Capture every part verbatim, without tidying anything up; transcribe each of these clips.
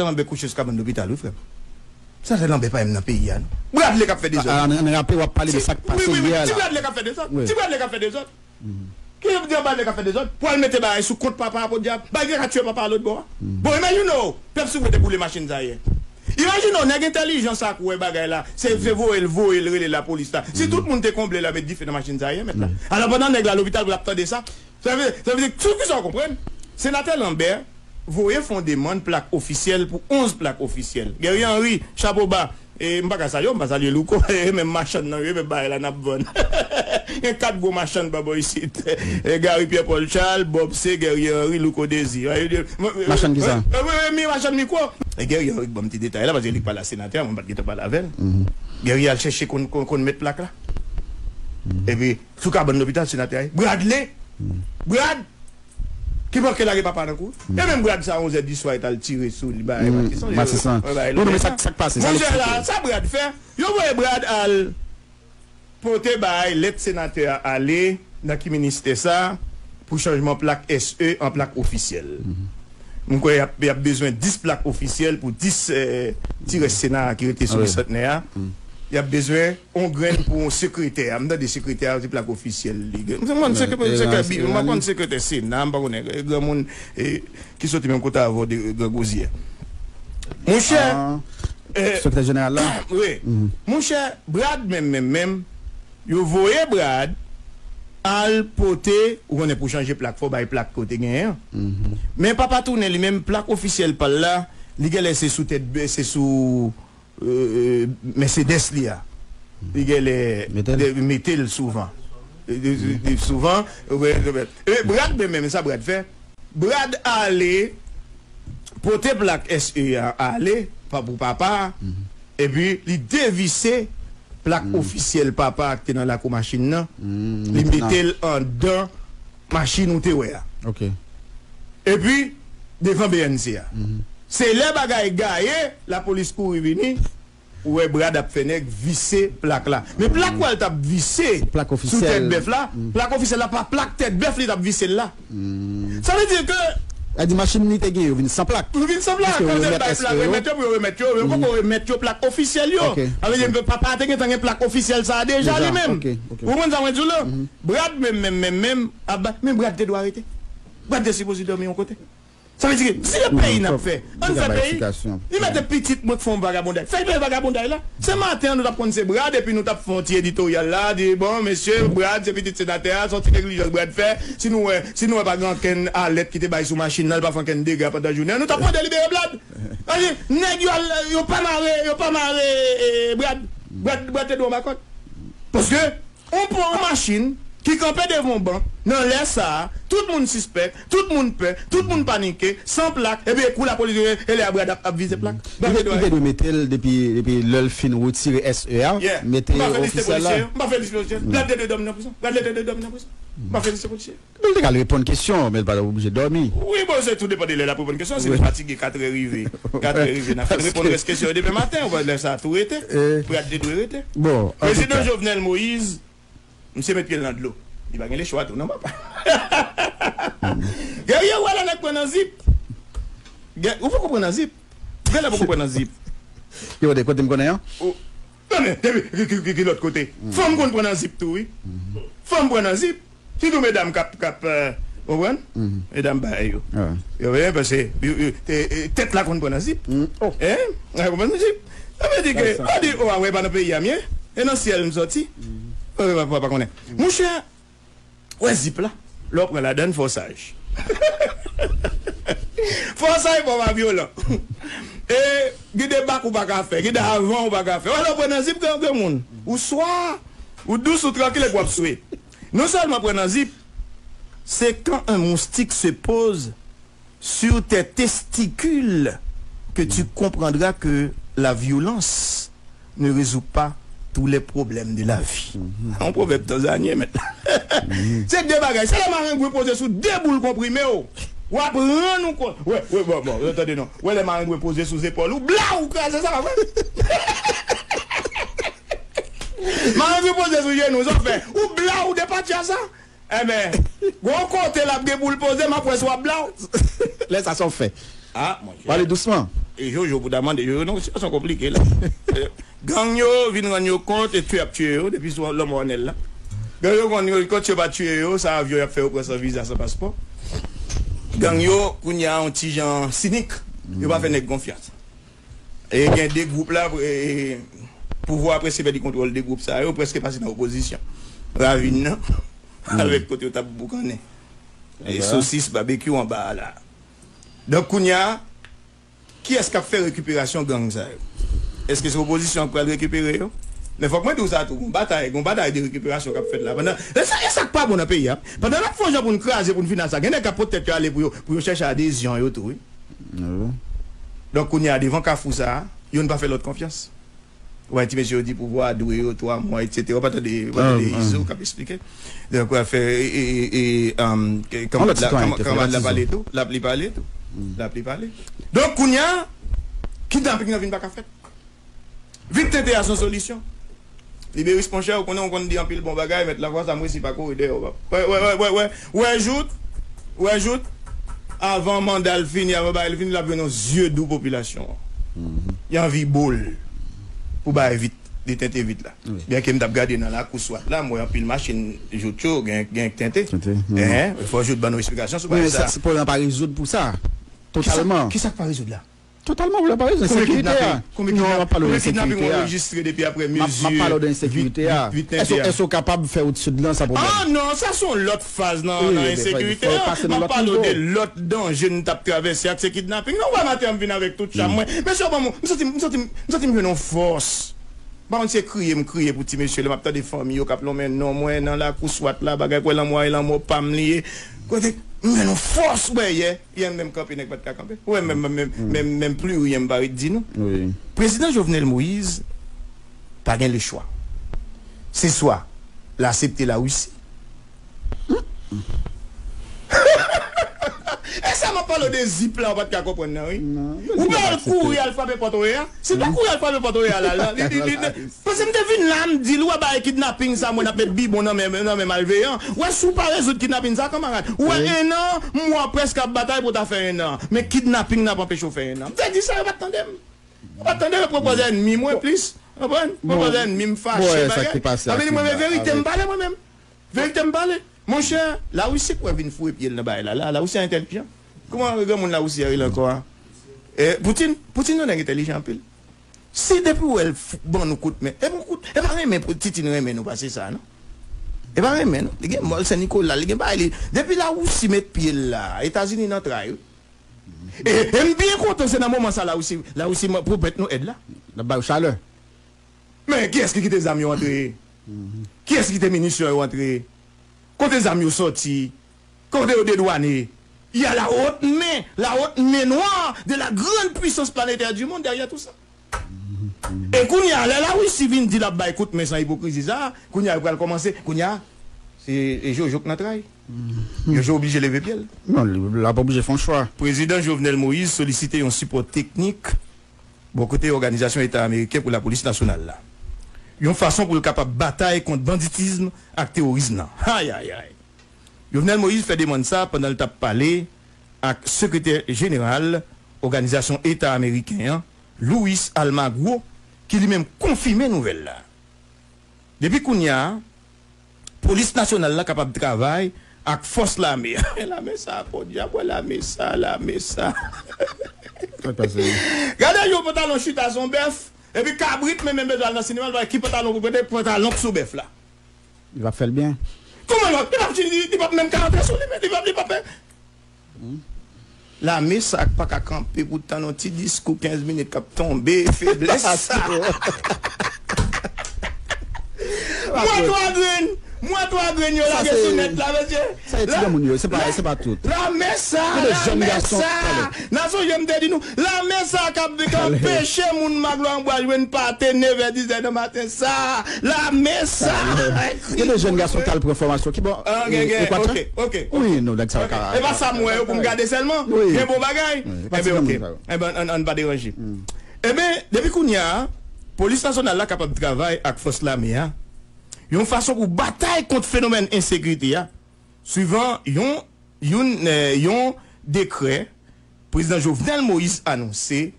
Senatè Lambert kouche sou kabann lopital, wi, frè m. Senatè Lambert pa menm nan peyi a, non. Bradley k ap fè dezòd. An rape w ap pale de sa k pase yè la. Ti Bradley k ap fè dezòd. Ti Bradley k ap fè dezòd. Ki di an Bradley k ap fè dezòd? Pou al mete bagay sou kont papa a, podyab. Bagay ka tiye papa a lòt bò a. Bon, imajine w, pèp Souvre te boule machin sa yè. Imajine w, nèg entèlijan sa k wè bagay la, se, se voye l, voye l rele lapolis la. Si tout moun te konble la, met dife nan machin sa yè, mèt la. Alò, pandan nèg la lopital pou l ap tande sa, sa vle, sa vle di, tout ki sa w konprann, Senatè Lambert voye fè yon demann plak ofisyèl pou onz plak ofisyèl. Guerrier Henry, chapo ba. E, m pa ka salye w, m pa salye Louko. E, menm machann nan, e, menm bagay la n ap vann. Gen kat gwo machann pa bò isit. E, Gary Pierre Paul Charles, Bob C, Guerrier Henry, Louko Désir. Machann ki sa? E, wi, wi, mi machann mikwo. E, Guerrier Henry k ban m ti detay la, paske li k pale a senatè a, mwen m pa t gentan pale avè l. Guerrier al chèche konn, konn, konn met plak la. Epi, sou kabann lopital, senatè a ye. Bradley! Brad! Ki manke lage papa nan kou. E menm Brad sa, onz è di swa, li t al tire sou li, bagay Matisan. Matisan. Wi, non, men sa, sa k pase, sa l eksplike. Monchè, la, sa Brad fè? Yo voye Brad al pote bay lèt senatè a ale nan ki ministè sa pou chanjman plak S E an plak ofisyèl. M kwè y ap, y ap bezwen dis plak ofisyèl pou dis, eh, ti rès sena a ki rete sou li santnè a. Y ap bezwen yon grenn pou yon sekretè. M tande sekretè a se plak ofisyèl li. M konn sekretè, m pa konn sekretè sena, m pa konnen, eh, granmoun, eh, ki soti menm kote avè w de, eh, Gran Gozye. Monchè, eh, sekretè jeneral la? Wi. Monchè, Brad menm, menm, menm, yo voye Brad al pote, ou konnen pou chanje plak, fò w bay plak ke w te genyen an. Men papa tounen li menm, plak ofisyèl pa l la, li genlè se sou tèt, se sou, eh, Mercedes li a. Li genlè mete l souvan. Eh, eh, eh, souvan, eh, eh, eh, Brad menm, menm sa Brad fè. Brad ale pote plak S E a ale, pa pou papa a, epi li devise plak ofisyèl papa a ki te nan lakou machin nan, li mete l anndan machin ou te wè a. Epi, devan B N C a. Se lè bagay gaye, lapolis kouri vini, ou wè Brad ap fè nèg vise plak la. Men plak wè l t ap vise sou tèt bèf la, plak ofisyèl la pa plak tèt bèf li t ap vise l la. Sa vle di ke... Sa di machin li te gen yo vin san plak. Yo vin san plak. Kounye a yo bay plak, remèt yo pou yo remèt yo. Yo poko remèt yo plak ofisyèl yo. Sa vle di ke papa a te gentan gen plak ofisyèl sa a deja li menm. Ou konprann sa mwen di w la? Brad menm, menm, menm, menm, ap ba-, men Brad te dwe arete. Brad te sipoze dòmi yon kote. Sa vle di ke si se peyi n ap fè, ann fè peyi. Li mete pitit mwen k fè yon vagabonday. Fè yon vagabonday la. Se maten an nou t ap konn se Brad epi nou t ap fè yon ti editoryal la, di, bon, mesye, Brad se pitit senatè a, se yon ti neglijans Brad fè. Si nou wè, si nou wè pa gen ankenn alèt ki te bay sou machin nan, li pa fè ankenn dega pandan jounen an, nou t ap mande libere Brad. Paske nèg yo al, yo pa mare, yo pa mare, eh, Brad. Brad, Brad te dwe yon makòt. Paske On pran yon machin ki kanpe devan yon bank, nan lè sa a, tout moun sispèk, tout moun pè, tout moun panike, san plak, epi kou lapolis, e lè a Brad ap, ap vize plak. Li te, li te dwe mete l depi, depi lè l fin retire S E a, mete ofisyèl la. M pa felisite polisye yo. M pa felisite polisye yo. Brad te dwe dòmi nan prizon. Brad te dwe dòmi nan prizon. M pa felisite polisye yo. Men l te kal reponn kesyon, men l pa t oblije dòmi. Wi, bon, se tou depann de lè l ap reponn kesyon. Si li fatige, kat è rive, kat è rive, n ap fè l reponn rès kesyon yo demen maten, ou wè lè sa a tou rete. Brad te dwe rete. Bon, prezidan Jovenel Moïse, misye met pye l nan dlo. Li pa gen lechwa tou, non, papa. Guerrier, ou wè lè nèg pran nan zip? Ou poko pran nan zip? Genlè poko pran nan zip. Yo, de kote m konnen an? Non, men, depi, ki, ki, ki, ki lòt kote? Fanm konn pran nan zip tou, wi. Fanm pran nan zip. Sitou medam k ap, k ap, eh, ou konprann? Medam bagay yo. Yo, wi, paske yo, yo, eh, eh, tèt la konn pran nan zip. Hein? Ou konprann zip? Sa vle di ke, ou di, oh, a wè, pa nan peyi a m ye. E nan syèl m sòti. Ou pa, pa, pa konnen. Monchè, wè zip la. Lè w pran ladann, fò w saj. Fò w saj, fò w pa vyolan. E gen de bak ou pa ka fè, gen de avan ou pa ka fè. Wè lè w pran nan zip, gen, gen moun. Ou swa, ou dous, ou trankil, epi w ap swe. Non sèlman pran nan zip, c'est quand un moustique se pose sur tes testicules que tu comprendras que la violence ne résout pas tous les problèmes de la vie. Un pwovèb tanzanyen, mèt. Se de bagay. Se lè marengwen poze sou de boul konprime w. W ap rann ou kont. Wè, wè, bon, bon, tande non. Wè lè marengwen poze sou zepòl ou, blaw, ou kraze sa, wè. Marengwen poze sou jenou, sa w fè. Ou blaw, ou depatcha sa. Enben, gon kote l ap gen pou l poze, m ap wè si w ap blaw. Lè sa, sa w fè? Ah, monchè. Pale dousman. E Jojo pou ta mande Jojo, non, sitiyasyon konplike la. Gang yo vin rann yo kont e tye ap tye yo depi sou lanmò Anèl la. Gang yo rann yo kont, si yo pa tye yo, sa avyon y ap fè yo pran san viza, san paspò. Gang yo, kounye a, yon ti jan sinik. Yo pa fè nèg konfyans. E gen de gwoup la, e, pouvwa a prèske pèdi kontwòl de gwoup sa yo, prèske pase nan opozisyon. Ravin nan, avèk kote yo t ap boukannen. E sosis, babekyou anba a la. Donk, kounye a, kiyès k ap fè rekiperasyon gang sa yo? Èske se opozisyon k pral rekipere yo? Men fòk mwen di w sa tou, gon batay, gon batay de rekiperasyon k ap fèt la. Pandan, e sa, e sa k pa bon nan peyi a. Pandan n ap fè yon jan pou n kraze, pou n fini ak sa, gen nèg k ap pot tèt yo ale pou yo, pou yo chèche adezyon yo tou, wi. Donk, kounye a, devan kafou sa a, youn pa fè lòt konfyans. Ou wè ti mesye yo di pouvwa a dwe yo twa mwa, etsetera. Ou pa tande, ou pa tande Izo k ap eksplike. Donk, w ap fè, e, e, e, e, um, ke- kanmad la, kanmad la pale tou. L ap li pale tou. L ap li pale. Donk, kounye a, kidnaping nan vin pa ka fèt. Vit tente a se yon solisyon. Liberis, monchè, ou konnen, ou konn di anpil bon bagay, mèt la fwa sa, m resi pa kouri dèyè w, pap. Wè, wè, wè, wè, wè, wè, jout, wè, jout, avan manda l fini, avan bagay l fini, l ap jwenn yon zye dou popilasyon an. Li anvi bo l pou bay Vit, li tente Vit la. Byenke m t ap gade nan lakou Swat la, m wè anpil machin jout yo, gen, gen k tente. Enhen, fò jout ban nou eksplikasyon sou bagay sa. Wi, men sa, se pwoblèm nan pa rezoud pou sa. Totalman. Kisa k pa rezoud la? Totalman, ou la pa rezoud. Ensekirite a. Non, m ap pale w de ensekirite a. M ap pale w de ensekirite a. Èske, èske w kapab fè wout sid lan san pwoblèm? Ah non, sa se yon lòt faz nan, nan ensekirite a. M ap pale w de lòt danje n t ap travèse a, se kidnaping. Non, ou wè maten an m vin avèk tout cham mwen. Mesye, ban m, m santi, m santi, m santi m jwenn yon fòs. M pa konn si se kriye m kriye pou ti mesye la, m ap tande fanmi yo k ap lonmen non mwen nan lakou Swat la, bagay kwè lanmò a e lanmò pa m li ye. Kote m jwenn yon fòs, wè, yè. Yè m menm kanpe, nèg pa t ka kanpe. Ou wè, menm, menm, menm, menm pli riyen m pa ret di nou. Prezidan Jovenel Moïse pa gen lechwa. Se swa l aksepte Larisi. E sa m ap pale w de zip la, ou pa t ka konprann nan, wi. Ou pa al kouri al frape pòt oye a? Si l pa kouri al frape pòt oye a la, la, li, li, li, Paske m te vin la, m di l, ou wè bagay kidnaping sa, mwen ap met bibon nan men, nan men malveyan. Ou wè, si w pa rezoud kidnaping sa, kanmarad, ou wè, en an, mwa prèske ap batay pou w ta fè en an. Men kidnaping nan ap anpeche w fè en an. M te di sa, yo pa t tande m. Yo pa t tande m, yo pran pòz ènmi mwen plis. Konprann? Pran pòz ènmi m, fache, bagay. Sa vle di mwen, men verite m pale mwen menm. Verite m pale. Monchè, Larisi kwè vin foure pye l nan bagay la. La, Larisi entèlijan. Kòman granmoun Larisi a rele ankò a? Eh, Poutine. Poutine yon nèg entèlijan anpil. Si depi w wè l f- ban nou kout men, e bon kout, e pa renmen pou Titine renmen nou pase sa, non. E pa renmen, non. Li gen mòl Sen Nikola, li gen bagay li. Depi Larisi met pye l la, Etazini nan tray, wi. E, e m byen kontan se nan moman sa Larisi, Larisi man- pwomèt nou èd la. L ap ba yo chalè. Men kiyès ki kite zam yo antre? Kiyès ki kite minisyon yo antre? Kote zam yo sòti? Kote yo dedwane? Il y a la haute main, la haute main noire de la grande puissance planétaire du monde derrière tout ça. E kounye a, lè Larisi vin di l ap bay kout men san ipokrizi sa a, kounye a yo pral kòmanse, kounye a, se e Jojo k nan tray. Jojo oblije leve pye l. Non, l ap oblije fè yon chwa. Prezidan Jovenel Moïse solisite yon sipò teknik bò kote Òganizasyon Eta Ameriken pou Lapolis Nasyonal la, yon fason pou l kapab batay kont banditism ak teworism nan. Ayayay! Jovenel Moïse fè demann sa pandan l t ap pale ak sekretè jeneral Òganizasyon Eta Ameriken an, Luis Almagro, ki li menm konfime nouvèl la. Depi kounye a, polis nasyonal la kapab travay ak fòs lame a. Lame sa, podyab, wè lame sa, lame sa. Sa k pase? Gade yon pantalon chita sou yon bèf, epi kabrit, men menm bezwen al nan sinema, l pa ki pantalon pou prete, pantalon k sou bèf la. Li p ap fè l byen. Kòman l p ap, li p ap, li p ap menm ka antre sou li, men li p ap, li p ap. Lame sa k pa ka kanpe pou tann yon ti diskou kenz minit k ap tonbe, feblès sa. Mwa twa grenn, mwa twa grenn yo lage sou nèt la, mesye. Sa e ti granmoun yo, se pa, se pa tout. Lame sa, lame sa. N a sonje m te di nou, lame sa k ap, k ap anpeche moun Maglwa Anbwa jwenn pate nevè dizè nan maten sa. Lame sa. Gen de jèn gason k al pran fòmasyon. Ki bò? Ekwatè? Ok, ok. Wi, non, nèg sa yo ka. E pa sa m wè yo pou m gade sèlman. Gen bon bagay. Enben, ok. Enben, ann, ann pa deranje. Enben, depi kounye a, polis nasyonal la kapab travay ak fòs lame a yon fason pou batay kont fenomèn ensekirite a, swivan yon, youn, eh, yon dekrè Prezidan Jovenel Moïse anonse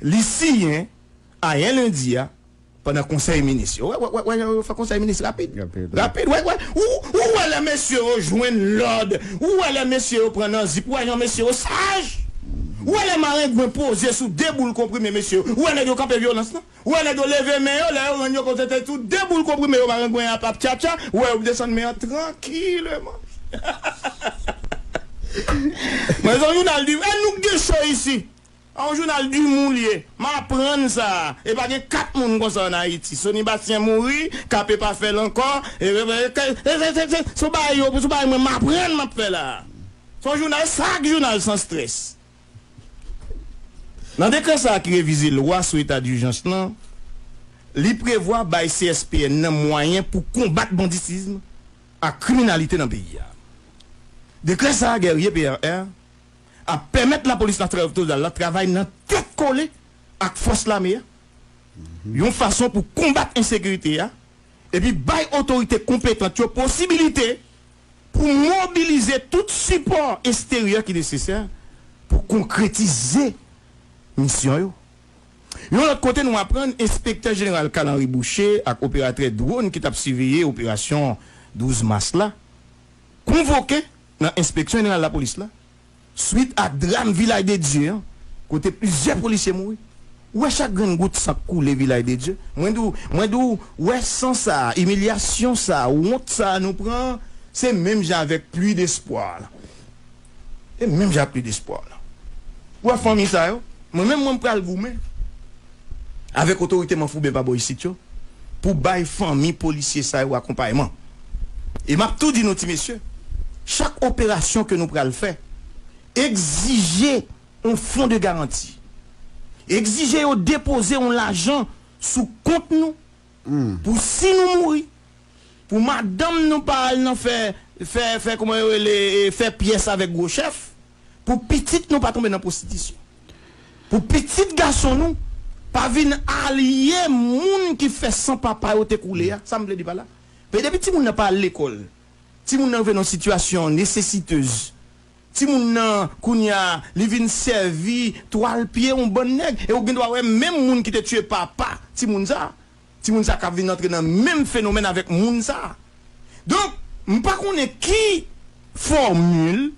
Li siyen ayè lendi a pandan konsèy minis yo. Wè, wè, wè, wè, yo fè konsèy minis rapid. Rapid, wè. Rapid, wè, wè. Ou, ou wè lè mesye yo jwenn lòd. Ou wè lè mesye yo pran nan zip. Ou wè jan mesye yo saj. Ou wè lè marengwen poze sou de boul konprime mesye yo. Ou wè nèg yo kanpe vyolans lan. Ou wè nèg yo leve men yo, lè yo rann yo kote tèt ou, de boul konprime yo, marengwen an p ap tchatcha, ou wè yo desann men an trankileman. Mwen se yon jounal di, e nou k gen cho isi. A yon jounal d'humour li ye. M aprann sa. E pa gen kat moun konsa ann Ayiti. Sony Bastien mouri, K P pa fè l ankò. E, e, e, e, e, e, e, se yon bagay yo, se yon bagay mwen m aprann m ap fè la. Se yon jounal, sa k jounal san strès. Nan dekrè sa a ki revize lwa sou eta dijans lan, li prevwa bay C S P N nan mwayen pou konbat banditism ak kriminalite nan peyi a. Dekrè sa a, Guerrier P R R, ap pèmèt Lapolis Natirèl Otoridal la travay nan tèt kole ak fòs lame a, yon fason pou konbat ensekirite a, epi bay otorite konpetant yo posibilite pou mobilize tout sipò eksteryè ki nesesè pou konkretize misyon yo. Yon lòt kote, nou aprann Enspektè Jeneral Carl Henry Boucher ak operatè dwòn ki t ap siveye operasyon douz mas la konvoke nan Enspeksyon Jeneral Lapolis la, swit a dram Vilaj de Dye an, kote plizyè polisye mouri. Ou wè chak grenn gout san k koule Vilaj de Dye? Mwen di w, mwen di w, wè san sa a, imilyasyon sa a, wont sa a nou pran, se menm jan avèk pli despwa la. Se menm jan ak pli despwa la. Ou wè fanmi sa yo? Mwen menm, mwen pral goumen avèk otorite Manfouben pa bò isit yo pou bay fanmi polisye sa yo akonpayman. E m ap tou di nou, ti mesye, chak operasyon ke nou pral fè, egzije yon fon de garanti. Egzije yo depoze yon lajan sou kont nou pou si nou mouri, pou madanm nou pa al nan fè, fè, fè, kòman yo rele, e, fè pyès avèk gwo chèf, pou pitit nou pa tonbe nan pwostitisyon, pou pitit gason nou pa vin alye moun ki fè san papa yo te koule a. Sa m vle di pa la? Paske depi timoun nan pa al lekòl, timoun nan rive nan yon sitiyasyon nesesitez, timoun nan, kounye a, li vin sèvi twal pye yon bann nèg. E ou gen dwa wè menm moun ki te tiye papa timoun sa, timoun sa k ap vin antre nan menm fenomèn avèk moun sa. Donk, m pa konnen ki fòmil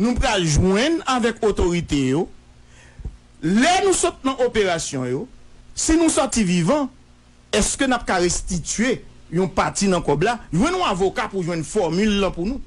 nou pral jwenn avèk otorite yo lè nou sot nan operasyon yo, si nou sòti vivan, èske n ap ka restitye yon pati nan kòb la? Jwenn yon avoka pou jwenn fòmil lan pou nou.